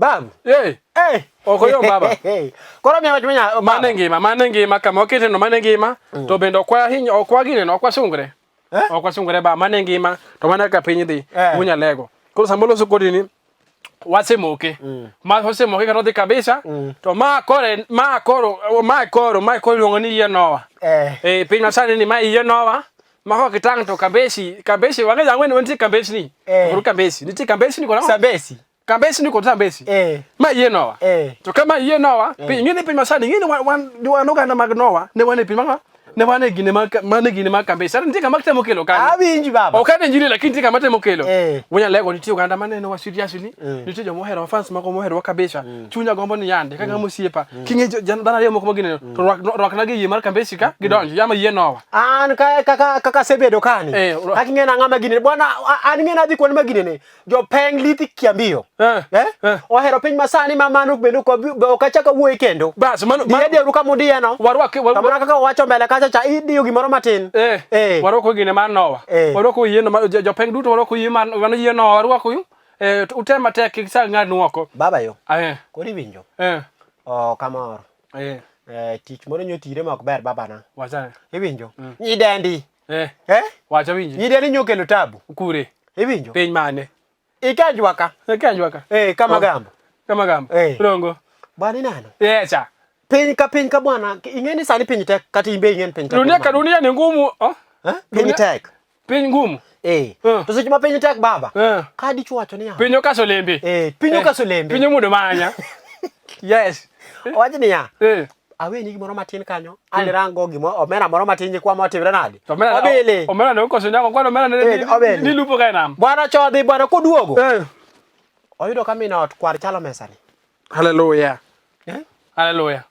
Babu. Eh. Eh. Ok oyom baba. Koro miya wach manya Mane ngima, mane ngima kama okete no mane ngima mm. To bende ok wahiny ok wagine no ok wasungre. Eh? Ok wasungre ba mane ngima to mana kaka piny dhi eh. Unyalego. Koro sama oloso kodi ni wasemoke. Mm. Ma osemoke kata odhi kabisa mm. To ma kore ma koro ma koro ma koro iluongo ni yie nowa. Eh. Eh piny masani ni ma yie nowa. Ma kok itang' to kambesi, kambesi wang'e ang'wen nitie kambesi ni. Eh. Koro kambesi, nitie kambesi ni koro. Sambesi. Kambesi ni kod sambesi. Eh. Ma yie nowa. Eh. To kama yie nowa, eh. Piny ng'eni piny masani, ng'eni wan wan oganda mag nowa, ne wan e piny mang'o? Ne wan e gine mag mane gine mag kambesi. Sasa nitie kama temo kelo kanyo. Awinji baba. Ok ane injili lakini nitie kama temo kelo. Eh. Wanyalego nitie oganda maneno wa seriously, Mm. nitie joma ohero fans moko mohero wa kabisa. Chunya gombo ni yande kaka ng'ama osiepa. King'e dhano ariyo moko magine to rwak rwakna gi yie mar kambesi ka gidonj yama yie nowa. An ka kaka kaka asebedo kani. Eh, Kaka ing'e na ng'ama gine. Bwana an ing'e na adhi kuonde ma ginene. Jopeng lithi kiambio. Eh. Eh? Eh. Ohero piny masani ma mano bende ok achak awuoye kendo. Bas mano Diye diyeuru kama udiye no. Warwak Kamano kaka owacho mbele kacha cha idiyo gimoro matin. Eh. Eh. Warwako gine mar Nowa. Eh. Warwako yie no jopeng duto warwako yie mar mano yie Nowa warwako yu. Eh, utem matek kik sa ng'adnu oko. Baba yo. Eh. Koro iwinjo. Eh. Oh, kamoro. Eh. Eh, tich moro nyo tire ma ok ber babana. Wachane. Iwinjo. Nyidendi. Eh. Eh? Wacha winji. Nyidendi nyokelo tabu. Kure. Iwinjo. Piny mane? Ikanjwa ka. Ikanjwa ka. Eh, kama Oh. gambo. Kama gambo. Eh. Rongo. Bwana ineno. Eh, cha. Piny ka bwana, ing'e ni sani piny tek kata in be ing'e ni piny tek. Dunia ka dunia ni ngumu. Oh? Eh? Piny tek. Piny ngumu. Eh. Eh. To seche ma piny tek baba. Eh. Ka dichuo wacho niya. Piny okaso lembe. Eh, piny okaso lembe. Piny omuodo manya. Yes. Owach niya. Eh. Aweni gimoro matin kanyo. An rango gimo omena moro matin nyikwa motimre nade. To omena Obili. Omena ne okoso nyango kwano omena ne Eh, obili. ni lupo ka e nam. Bwana chodhi bwana koduogo. Eh. Oyudo ka min ot kwar chalo mesa ni. Hallelujah. Eh? Hallelujah.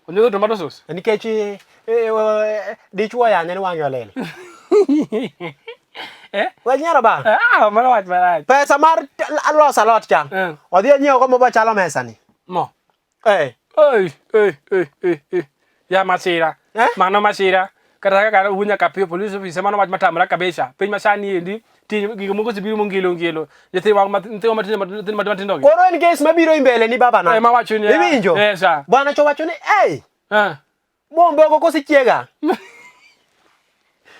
Onyuogo tomato sauce. Nikech dichuo yanye ni wang'e olil. Eh? Wanyiero ba. Ah, mano wach marach. Pesa mar loso alot cha. Eh. Odhi onyiewo go mobo chalo mesa ni. Mo. Eh. Oi, oi, oi, oi, oi. Ya masira. Eh? Mano masira. Kata kaka wunya kapiyo police officer mano wach matamra kabisa. Piny masani endi ti gigo moko osebiro mongilo ngilo. Nyithiwa nyithiwa matindo matindo matindo gi. Koro en case mabiro i mbele ni babana. Eh, mawacho ni. Iwinjo? Eh, sa. Bwana cho wacho ni, "Ei, Eh. bombogo kosechiega."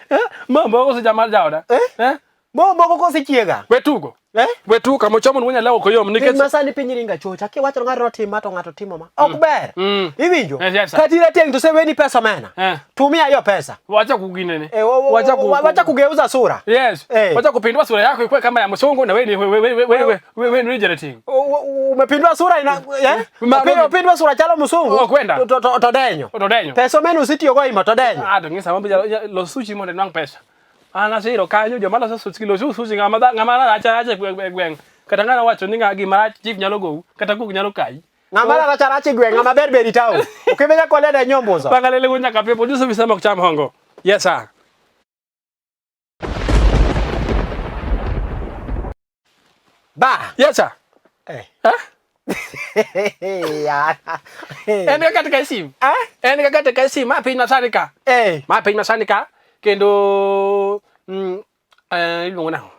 Eh, mambo osejamar jaoda. Eh? Eh? Bombogo kosechiega. We tugo. Eh? We tugo kama ochomo ni wunya lewo ok oyom Piny nikech masani piny ringa chocha. Kiwacho ni ng'ato notim ma to ng'ato timo ma. Ok ber. Mm. Iwinjo? Yes, yes, sir. Kata irateng' to oseweni pesa omena. Eh. Tumia hiyo pesa. Wacha kuginene. Eh, Wacha ku wacha kugeuza sura. Yes. Eh. Wacha kupindua sura yako ikuwe kama ya msungu na wewe ni wewe wewe wewe wewe ni jereting. Umepindua sura ina eh? Upindua sura chalo msungu. Oh, kwenda. To denyo. To denyo. Pesa omena ositiyogo imo to denyo. Ah, to ng'isa mambo los sushi mondo inwang' pesa. An asiro kanyo joma loso sushi loso sushi ng'ama ng'ama racha racha e gweng'. Kata ng'ano wacho ni ng'a gima rach chief nyalo gou kata kuok nyalo kayi. Ng'ama racha racha e gweng' ng'ama ber ber i town. Okibenya kolede nyombuzo. Bangalele go nyaka pe producer bisa mok cham hongo. Yes sir. Ba. Yes sir. Eh. Eh? Ya. En kaka katika sim. Eh? En kaka katika sim ma piny masani ka. Eh. Ma piny masani ka kendo iluongo nang'o?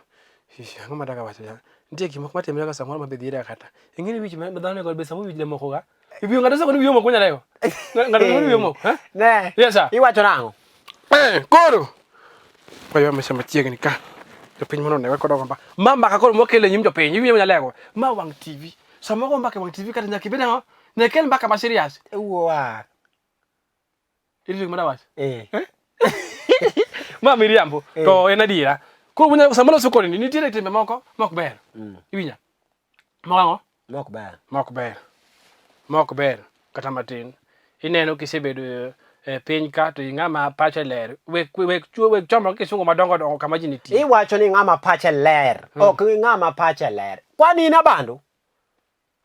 Ang'o madaka wacho ya? Nitie gik moko matimre ga samoro ma be dhiera kata. Ing'e ni wich ma dhano nigo be samoro wich lemoko ga. Iwiyo ng'ato soko ni wiyo moko nyalego. Ng'ato soko ni wiyo moko. Eh? Ne. Yes sir. Iwacho nang'o? Eh, koro. Kwayo mesa machiegni ka. Jopiny mondo onewe kodongo mba. Ma mbaka koro mwakelo e nyim jopiny. Iwiyo nyalego. Ma wang' TV. Sama go mbaka e wang' TV kata nyaka ibed ang'o? Nyaka ikel mbaka ma serious. Wuowa. Irito gima dawacho? Eh. Ma miriambo Eh. to en adiera. Koro wunya sama loso kodi ni nitiere timbe moko mok ber. Iwinja? Moko ang'o? Mok ber. Mok ber. Mok ber kata matin. Ineno kisebedo e piny ka to ing'ama pache ler. Wek wek chuo wek chomo kisungu madongo dongo kama ji nitie. Iwacho ni ng'ama pache ler. Ok ng'ama pache ler. Kwani in abandu?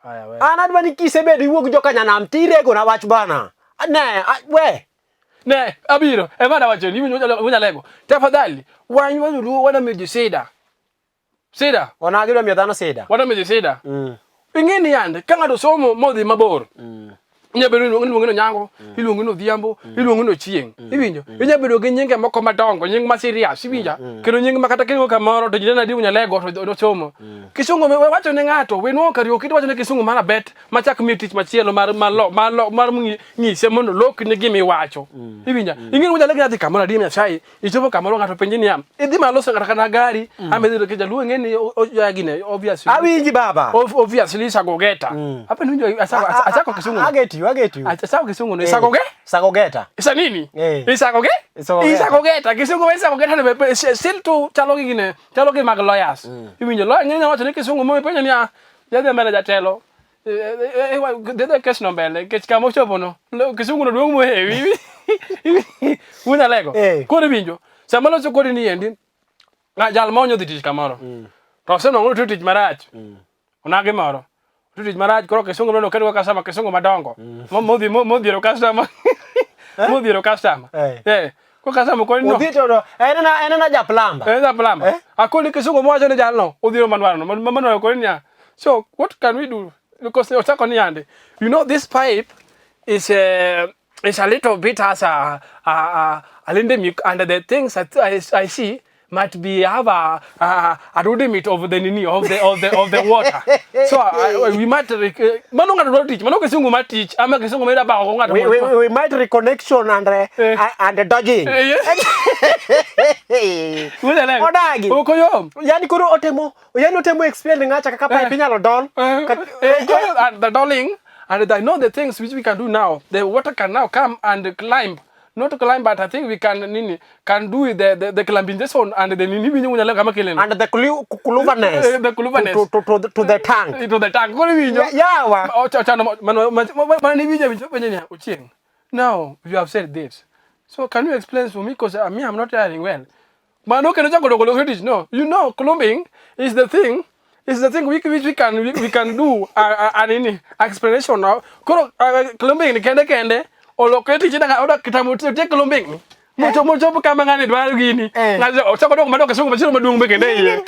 Aya we. An adwa ni kisebedo iwuog joka nyanam tirego na wach bana. Ne, we. Ne, abiro. Ema nawacho ni iwinjo lego. Tafadhali, wan wanyoluo wana meji sida. Sida. Onagi dwa miyo dhano sida. Wana meji sida. Mm. Ing'e ni yande ka ng'ato somo modhi mabor. Mm. Inya bedo ni iluongi ni Onyango, iluongi ni Odhiambo, iluongi ni Ochieng'. Iwinjo? Inya bedo gi nyinge moko madongo, nying ma serious, iwinja? Kendo nying ma kata kiringo kamoro to ji neno adi Unyalego to osomo. Kisungu we wacho ne ng'ato, we nuo karaoke to wacho ne kisungu mar abet machak miyo tich machielo mar mar lo mar lo mar ng'ise mondo lokni gima iwacho. Iwinja? Ing'e ni Unyalego nyadhi kamoro adier Nyasaye, ichopo kamoro ng'ato penji niya, idhi malo kata kata gari, ama idhi to jaluo ing'e ni gine obviously. Awinji baba. Obviously isagogeta. Hapa ni winjo achako kisungu. I get you, I get you. Achako kisungu no isagoge? Sagogeta. Isa nini? Eh. Isagoge? Isagogeta. Isagogeta. Kisungu ma isagogeta ne be still to chalo gi gine, chalo gi mag lawyers. Iwinjo lawyer ng'e wacho ni kisungu mo ipenjo niya, jadhi mbele jatelo. Dhi kes no mbele, nikech kama ochopo no, kisungu no duong' mohewi. Unyalego. Eh. Koro iwinjo, sama loso kodi ni endi, jal ma onyo dhi tich kamoro. To osenwang'o ni otiyo tich marach. Onagi moro. Otiyo tich marach koro kisungu no oketo customer kisungu madongo. Modhi modhiero customer. Modhiero customer. Eh. Eh. Ko customer koni no. Odhi to no, en na en na ja plumber. Eh, ja plumber. Eh? Akoni kisungu mowacho ni jalno odhiero manwaro no. Manwaro koni niya. So what can we do? Because ochako ni yande. You know this pipe is a little bit as a endemic and the things that I see might be have a rudiment of the nini of the water. So we might mano ng'ato dwaro tich, mano kisungu mar tich ama kisungu ma idwa bako go ng'ato We, we might reconnection and Eh. and dodging. Eh, yes. Unyalego. Odagi. Ok oyom. Yani koro otemo, yani otemo explain ng'acha kaka pipe Eh. inyalo dol. And the dolling and I know the things which we can do now. The water can now come and climb. Not climb, but I think we can nini can do with the climbization and the nini winyo unyalego kama keleno. And the cleverness. The cleverness. To the tank. To the tank. Koro iwinjo. Yawa. Ochano mano mano iwinjo winjo penjo niya Ochieng. Now you have said this. So can you explain to me because me I'm not hearing well. Mano kendo chako doko loko tich no. You know plumbing is the thing which we can do a nini explanation now. Koro plumbing ni kende kende olokre tich na odak kitamo tiek plumbing ni. Mocho mochopo kama ng'ani dwaro gini. Eh. Ng'ani ochako doko madoko kisungu machielo maduong' be kende iye.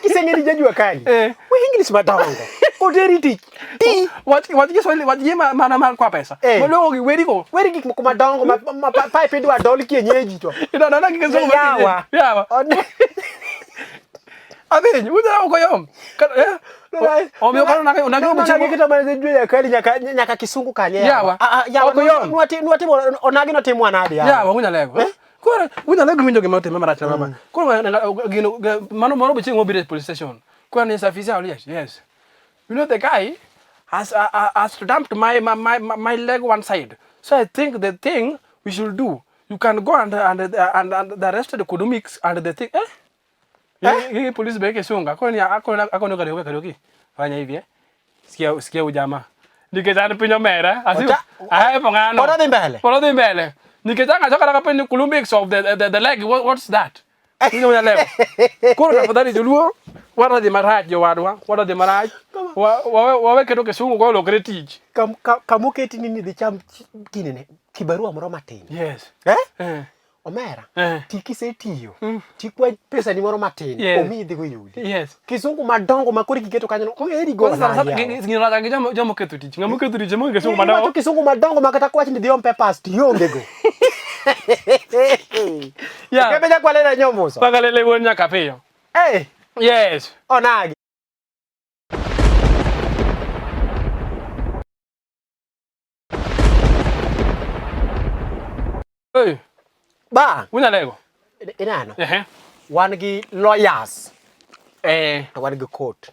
Kiseng'eni jajua kali. Eh. We English madongo. Oteri tich. Ti. Wach wach Kiswahili wach gi mana mar kwa pesa. Eh. Malong'o gi weri go. Weri gik moko madongo ma pipe idwa dol kienyeji to. Ino na gi kisungu ma Yawa. Yawa. Adhi, unyalo ok oyom. Eh? Omiyo kata onagi onagi Onagi kata mana jua kali nyaka nyaka kisungu kanye. Yawa. Ah, ah, yawa. Ok oyom. Nwati nwatimo onagi notimo nade yawa. Yawa unyalego. Koro unyalego winjo gima otime marach na mama. Koro gino mano moro be chieng' mobiro e police station. Koro ni afisa yes, yes. You know the guy has dumped my leg one side. So I think the thing we should do, you can go and the arrested economics and the thing eh? Eh? Hii polisi beke sunga. Kwa ni ako karaoke karaoke. Fanya hivi eh. Sikia sikia ujamaa. Nikech an piny omera. Asi ahepo ng'ano. Pod odhi mbele. Pod odhi mbele. Nikech ang' achako kata penjo Columbix of the leg, what's that? Winjo unyalego. Koro tafadhali joluo, wadhi marach jowadwa, wadhi marach. Wawe keto kisungu go olokre tich. Kamoketi ni dhi cham kinene kibarua moro matin. Yes. Eh? Eh. Omera. Eh. Ti kisetiyo. Tikwa pesa ni moro matin. Yes. Omiyi idhigo yudi. Yes. Kisungu madongo ma koro kiketo kanyo no oheri go Kwanza nade sasa yawa? gino rach gi joma oketho tich. Ng'ama oketho tich ema onge kisungu Iwacho madongo. kisungu madongo ma kata kwach ni dhi om papers to ionge go. Yeah. Kebe nyakwalena nyombuso. Pakalele wuon nyaka piyo. Eh, Yes. onagi. Hey, Ba, unyalego. ineno. Ehe. Wan gi lawyers Eh. to wan gi court.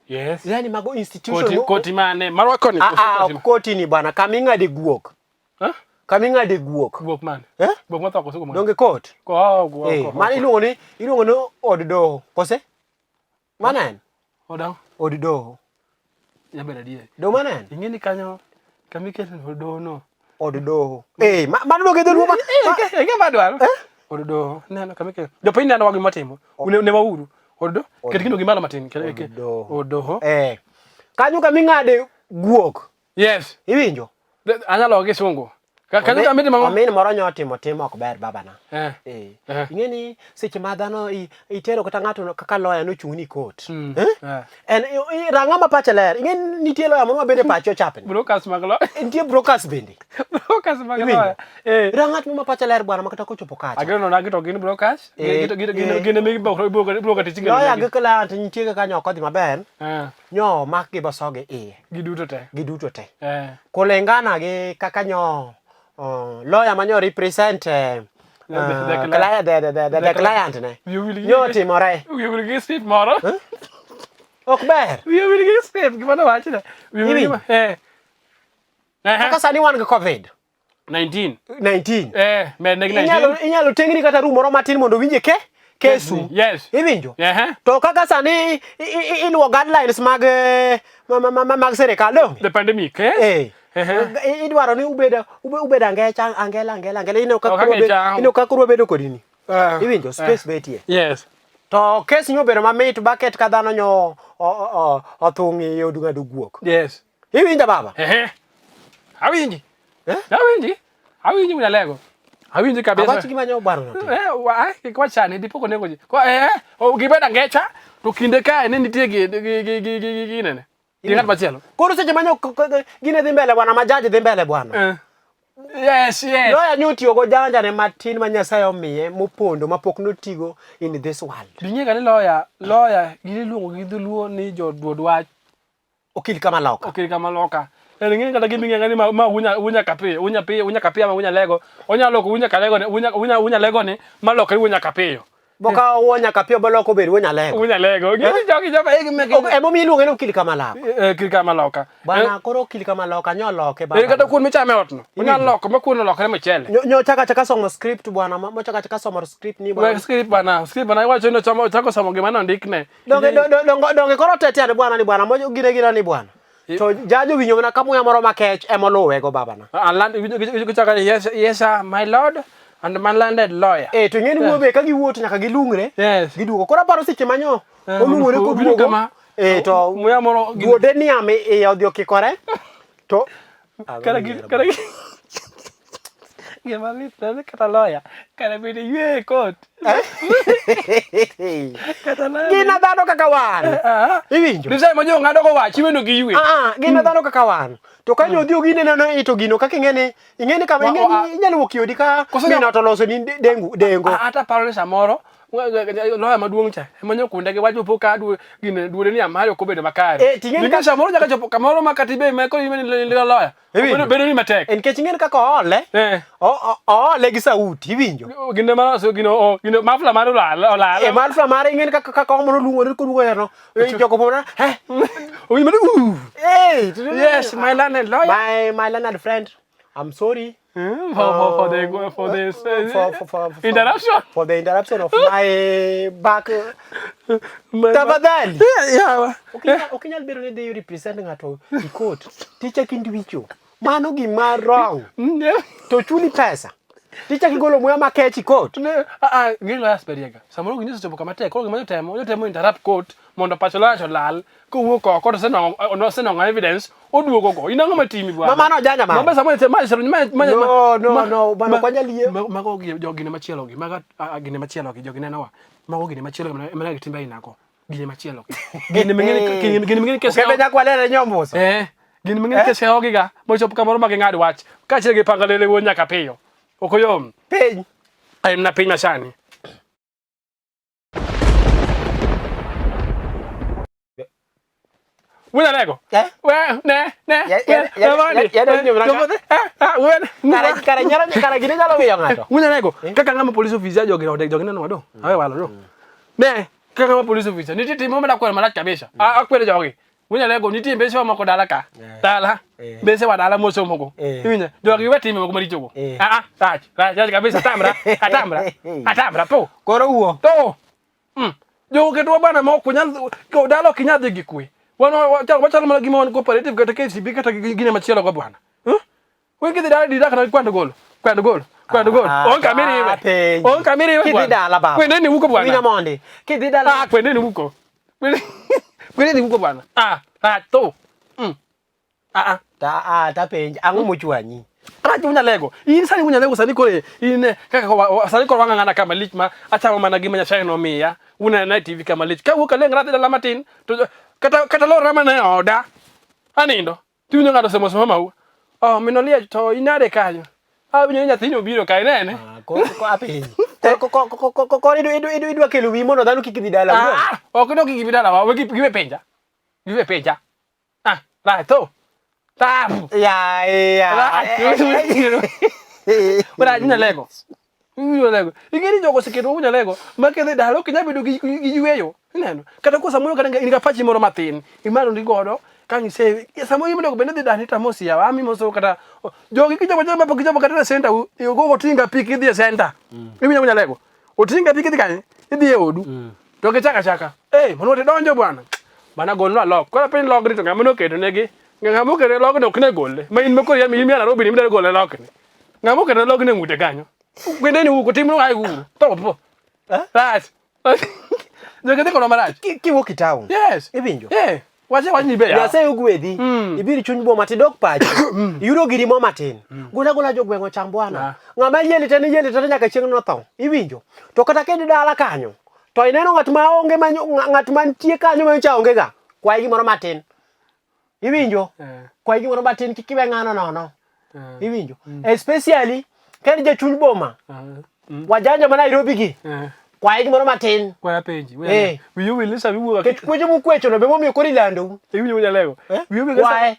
Yes. Yani mago institution. Koti koti mane? Marwa koni. Ah, ah, ok koti ni bwana, kama ing'ade guok. Huh? Kama ing'ade guok. Guok mane? Eh? Guok matho koso guok mane? Donge court? Ko oh, guok. Eh, mano iluongo ni od doho, kose? Mano en? Odang. Od doho. Jaber adier. Do mano en? Ing'e ni kanyo kama iketo od doho no. Od doho. Eh, mano donge dholuo ma. Eh, gima dwaro. Od doho. Neno kama iketo. Jopiny neno wa gima timo. Ne wauru. Od doho. Ket gino gi malo matin. Od doho. Od doho. Eh. Kanyo kama ing'ade guok. Yes. Iwinjo? Anyalo gi kisungu. Kanyo ka miti mang'o? Omin moro nyo otimo tim ok ber babana. Eh. Eh. Eh. Ing'e ni seche ma dhano itero kata ng'ato kaka lawyer nochung' ni court. Mm. Eh? Eh. En rang'a ma pache ler. Ing'e ni nitie lawyer moro ma bende pache ochapni. Brokers mag lawyer. Nitie brokers bende. Brokers mag Iwinjo? lawyer. Eh. Rang'a ng'at ma pache ler bwana ma kata kochopo kacha. Ageno nagi to gin brokers. Eh, Gin gin eh. gin gin emi broker broker tich gin. Lawyer gi client nitie kaka nyo ok odhi maber. Eh. Nyo omak gi bosogi iye. Giduto te. Giduto te. Eh. Kulingana gi kaka nyo lawyer ma nyo represent The client, the client ne. Wiyi owil gi- Nyo otimore. Wiyi owil gi script moro. Ok ber. Wiyi owil gi script gima nowachne. Wiyi owil gi Iwinjo? eh. Eh. Kaka sani wan gi COVID 19. 19. Eh, med negi 19. Inyalo tengni kata room moro matin mondo winje ke kesu. Yes. Iwinjo? Eh. To kaka sani iluwo guidelines mag mag sirikal donge? The pandemic, eh? Eh. Eh. Idwaro ni ubed ubed angecha angela angela angela ineno kaka Ok angecha. ineno kaka koro wabedo kodi ni. Eh. Iwinjo space betie. Yes. To kes nyo obedo mamit bucket ka dhano nyo othung' e od ng'ado guok. Yes. Iwinja baba? Ehe. Awinji. Eh? Awinji. Awinji Munyalego. Awinji kabisa. Awach gima nyo bwaro no. Eh, wa kik wachane dipo konego ji. Ko eh oh, gibedo angecha to kinde kae ne nitie gi gi gi gi gi gi nene. Gi ng'at machielo. Koro seche ma nyo gine dhi mbele bwana ma jaji dhi mbele bwana. Eh. Yes, yes. Lawyer nyo otiyogo janja ne matin ma Nyasaye omiye mopondo mapok notigo in this world. Bing'e ga ni lawyer, lawyer gin iluongo gi dholuo ni joduod wach. Okil kama loka. Okil kama loka. En ing'e kata gima ing'e ni ma, ma wunya wunya kapiyo, wunya piyo, wunya kapiyo ama wunya lego. Onyalo loko wunya kalego ni, wunya wunya wunya lego ni malokre wunya kapiyo. Boka wuonya kapiyo boloko obed wuonya lego. Wunya lego. Gini jogi joma egi meke. Emomiyo iluonge ni okil kama lako. Eh, okil kama loka. Bwana koro okil kama loka nyo loke baba. Eh, kata kuon michame ot no. Onyalo loko ma kuon olokre mchele. Nyo chaka chaka somo script bwana, mo chaka chaka somo script ni bwana. Wek script bwana, script bwana iwacho ni ochamo ochako somo gima nondikne. Donge donge donge koro tete ane bwana ni bwana, mo gine gine ni bwana. To jajo winjo mana ka muya moro makech ema oluwe go babana. And gichako ni yes, yes sir, my lord and my landed lawyer. Eh, to ing'eni wuo be ka giwuo to nyaka gilung're. Yes. Giduogo. Koro aparo seche ma nyo olung'ore obiro koduogo. kama. Eh, to Muya moro duode niam iye odhi okikore. To kata gi kata gi gima lit en ni kata lawyer kata bende ywe e court. Kata lawyer Gin dhano kaka wan. Ah. Iwinjo? Design ma jo ng'ado go wach iwendo gi ywe. Ah, gin dhano kaka wan. To ka nyo odhi ogineno ni to gino kaka ing'eni ing'eni kama ing'eni inyalo wuok e odi ka min ot oloso ni dengu dengo. Ata paro ni samoro lawyer maduong' cha ema nyo kunde gi wach opo ka gine duode ni amari ok obedo makare. Eh, ting'eni Nikech samoro nyaka chopo kamoro ma kata ibe ma koro ibe ni lawyer. Iwinjo? Bedo ni matek. Eh, nikech ing'eni kaka oole. Eh. Oole gi sauti iwinjo. Gine ma gino gino mafla mare olal olal. Eh, mafla mare ing'eni kaka kaka omono luongore koluongo no. Jogo pomona. Eh. Owinjo mana uh. Hey, Yes, my learned lawyer. My learned friend. I'm sorry. For the for this for interruption. For the interruption of my back. Tafadhali. Yeah. Ok inyal bedo ni dhi represent ng'ato e court. Tichak indwicho. Mano gima wrong. To chuli pesa. Tichak igolo muya makech e court. Ne, ah, gin lawyers beriega. Samoro gini osechopo kama tek, koro gima jotemo, jotemo interrupt court mondo pacho lawyer olal, kowuok oko to osenwang'o evidence, oduogo go. In ang'o matimi bwana? Ma mano ojanja mano. Ma samoro ma ma No, no, no, bwana ok wanyal yie. Mago gine machielo gi, mago gine machielo gi, jogi nenowa. Mago gine machielo gi, mana gi timbe aina go. Gine machielo gi. Gine ming'eni gine ming'eni kes. Okebe nyaka walere nyombuso. Eh. Gine ming'eni kes hogi ga, mochopo kamoro ma ging'ad wach. Kaachiel gi panga lele wuon nyaka piyo. Ok oyom. Piny. En na piny masani. Wuon Alego. Eh? We, ne, ne. Kare nyalo kare gine nyalo wiyo ng'ato. Wuon Alego, kaka ng'ama police officer jogi ode jogi neno wado. Awe walo do. Ne, kaka ng'ama police officer nitie tim moro makwero marach kabisa. Akwero jogi. Wuon Alego nitie mbese wa moko dala ka. Dala. Mbese wa dala mosomo go. Iwinjo? Jogi we time moko maricho go. Ah ah, rach, rach, rach kabisa tamra, atamra. Atamra po. Koro wuo. To. Jogo ketwa bana ma ok wanyal dala ok inyal dhi gi kwe. Wan wachalo mana gima wan cooperative kata KCB kata gine machielo go bwana. Wen kidhi dala didak na kwand golo. Kwand golo. Kwand golo. On kamiriwe. On kamiriwe bwana. Kidhi dala baba. Kwende ni huko bwana. Winja mondi. Kidhi dala. Ah, kwende ni huko. Kwende ni huko bwana. Ah, ah to. Ah ah. Ta ah ta penj ang'o mochwanyi? Rach unyalego. In sani unyalego sani koro in kaka sani koro wang'ang'ana kama lich ma achamo mana gima Nyasaye nomiya. Unena e TV kama lich. Kawuok aleng' radhi dala matin to kata lorra mana e oda. Anindo. Tiwinjo ng'ato osemoso mamau. Oh, min Oliech to inade kanyo? Awinjo ni nyathini obiro ka inene. Ah, ko apenji. Ko idwa kelo wiyi mondo dhano kik dhi dala. Ah, ok no kik bi dala wa, we giwe penja. Giwe penja. Ah, right, to. Tabu. Ya, ya. Ora unyalego. Unyalego. Ingeni jogo oseketo unyalego ma kedhe dala ok inyal bedo gi yueyo. Ineno? Kata ko samoro kata in ga pachi moro matin, imalo ndi godo ka ng'ise samoro in onego bed ni idhi dani tamosi yawa ami moso kata jogi kichopo chopo pok ichopo kata e center ugogo otinga piki idhi e center. Iwinjo unyalego? Otinga piki idhi kanye? Idhi e odu. To gichako achaka. Eh, mano te donjo bwana. Bana golnwa lok. Koro piny logni to ng'ama noketo negi. Ng'ama oketo logni ok ne gole. Ma in ma koro in mia Nairobi ni midwaro gole lokni. Ng'ama oketo logni e ng'ute kanyo. Gwende ni wuok timno ai uru. To po. Eh? Rach. Jogi dhi kodwa marach. Kiwuok e town. Yes. Iwinjo? Eh. Wache wach ni be ya. Nyasaye ogwedhi. Ibiro chuny boma tidok pacho. Iyudo giri mo matin. Gola gola jogweng' ocham bwana. Ng'ama yiele te ni yiele te nyaka chieng' notho. Iwinjo? To kata kidhi dala kanyo, to ineno ng'at ma onge ma ng'at mantie kanyo ma nyocha onge ga, kwaye gimoro matin. Iwinjo? Kwaye gimoro matin kik iwe ng'ano nono. Iwinjo? Especially ka in jachuny boma, wajanja ma Nairobi gi, kwaye gimoro matin. Kwaya penji. Eh. Wiyi owil ni sama iwuok Nikech kwecho mukwechono be momiyo koro ilandou. Iwinjo unyalego. Eh? Wiyi owil Kwaye.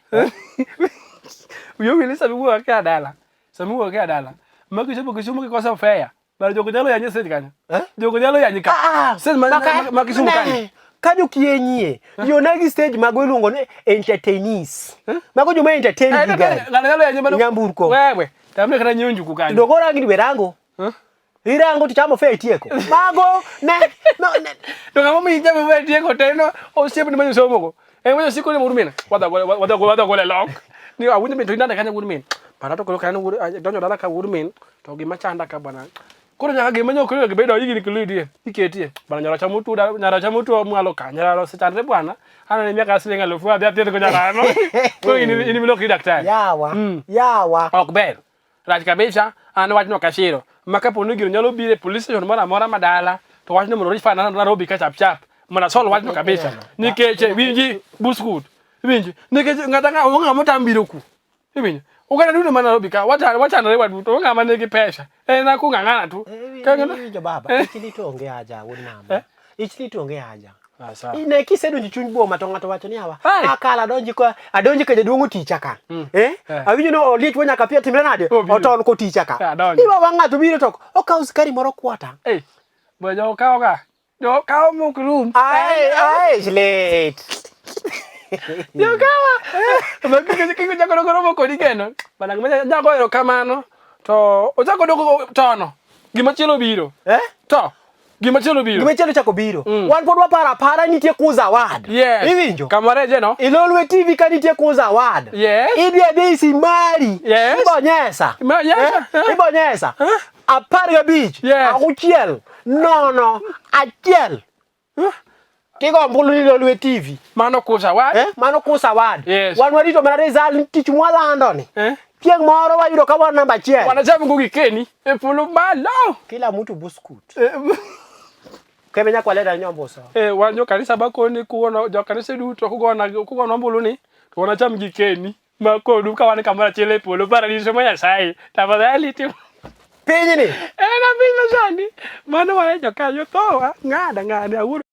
Wiyi owil ni sama iwuok ka dala. Sama iwuok ka dala. Ma kichopo Kisumu kikoso fare. Bana jogo nyalo yanyi stage kanyo. Eh? Jogo nyalo yanyi ka. Ah, Stage ma Kisumu kanyo. Kanyo kiyenyie. Yonagi stage mago iluongo ni entertainees. Mago joma entertain gi gari. Ng'ato nyalo yanyi mano. Nyamburko. Wewe. Tamne kata nyiewo njugu kanyo. Dongo rangi ni rango. Eh? Irango to chamo fare itieko. Mago ne no ne. To ng'ama miyi chamo fare itieko to en osiepni ma nyosomo go. En ma nyosiko ni wuod min. Wadha gole wadha gole wadha gole lok. Ni awinjo min to inade kanyo wuod min. Para to koro kanyo wuod donjo dala ka wuod min to gima chanda ka bwana. Koro nyaka gima nyok onego bedo higni kiludie iketie. Bwana nyara chamo tuo nyara chamo tuo mwalo ka. Nyara osechandre bwana. Ana ni miaka siling alufu adhi athiedh go nyarano. Koro in in milokri daktari. Yawa. Yawa. Ok ber. Rach kabisa, an wachno ok asiro. Ma kapo ni gino nyalo biro e police station moro amora ma dala, to wachno mondo reach far Nairobi ka chap chap. Mondo asol wachno kabisa. Nikech winji buskut. Winji. Nikech ng'ata ng'a onge ng'ama otam biro ku. Iwinjo? Oganda duto ma Nairobi ka wachandore waduto, onge ng'ama nigi pesa. En akung'ang'ana tu. Ka ng'ato- Iwinjo baba, ich lit onge haja wuod mama. Ich lit onge haja. Ah, sawa. Ne kisedonjo chuny boma to ng'ato wacho ni awa Ai. akala adonji ka adonji ka jaduong' oticha ka. Eh? Eh. Awinjo ni oliech wa nyaka piyo timre nade? Obiro. Otol koticha ka. Eh, adonjo. Iwa wang' ng'ato biro to okawo sukari moro kwata. Eh, bwana jo kawo ga. Jo kawo mok rum. Ai, ai, lit. Jo kawa. Ma kiko kiko chako dogo romo kodi kendo. Bana gima jago erokamano to ochako dogo tono. Gima chielo biro. Eh? To gima chielo biro. Gima chielo chako biro. Wan pod waparo apara nitie Kuza Award. Yes. Iwinjo? Kamoro eje no. Ilolwe TV ka nitie Kuza Award. Yes. Idhi adhi simari. Yes. Ibonyesa. Yes. Eh? Ibonyesa. 15. Yes. 6 0 1. Tigo ombulu ni Lolwe TV. Mano Kuza Award. Eh? Mano Kuza Award. Yes. Wan warito mana result tich mwalando ni. Eh? Chieng' moro wayudo ka wan namba 1. Wanacham go gi Keni e polo malo. Kila mtu buskut. Eh, Kebe nyaka waleta nyomboso. Eh, wan jo kanisa bakoni kuono jo kanisa duto kugona kugona ombulu ni to wanacham gi Keni ma kodu ka wan kamoro achiel e polo paradiso ma Nyasaye. Tafadhali tim. Pinyni. En a piny masani. Mano wan e jokanyo thowa ng'ada ng'ada awuoro.